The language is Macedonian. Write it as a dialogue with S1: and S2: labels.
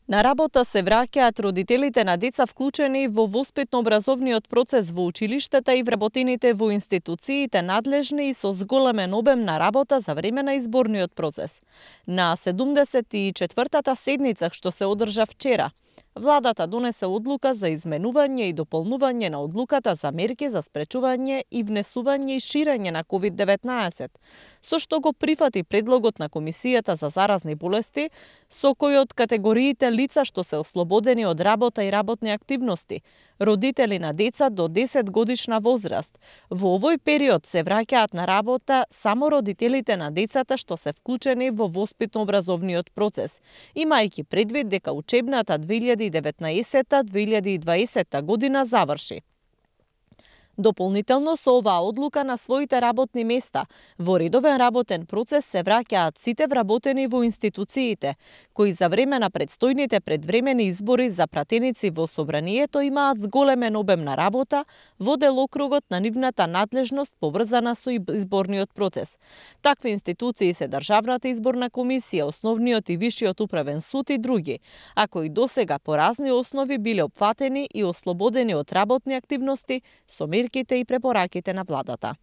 S1: На работа се враќаат родителите на деца вклучени во воспитно-образовниот процес во училиштата и вработените во институциите надлежни и со зголемен обем на работа за време на изборниот процес. На 74-та седница што се одржа вчера, владата донесе одлука за изменување и дополнување на одлуката за мерки за спречување и внесување и ширење на COVID-19, со што го прифати предлогот на Комисијата за заразни болести, со кој од категориите лица што се ослободени од работа и работни активности, родители на деца до 10 годишна возраст, во овој период се враќаат на работа само родителите на децата што се вклучени во воспитно-образовниот процес, имајќи предвид дека учебната 2019-2020 година заврши. Дополнително со оваа одлука на своите работни места во редовен работен процес се враќаат сите вработени во институциите, кои за време на предстојните предвремени избори за пратеници во собранието имаат зголемен обем на работа во делокругот на нивната надлежност поврзана со изборниот процес. Такви институции се Државната изборна комисија, Основниот и Висшиот управен суд и други, а кои досега по разни основи биле опфатени и ослободени од работни активности со мерките и препораките на владата.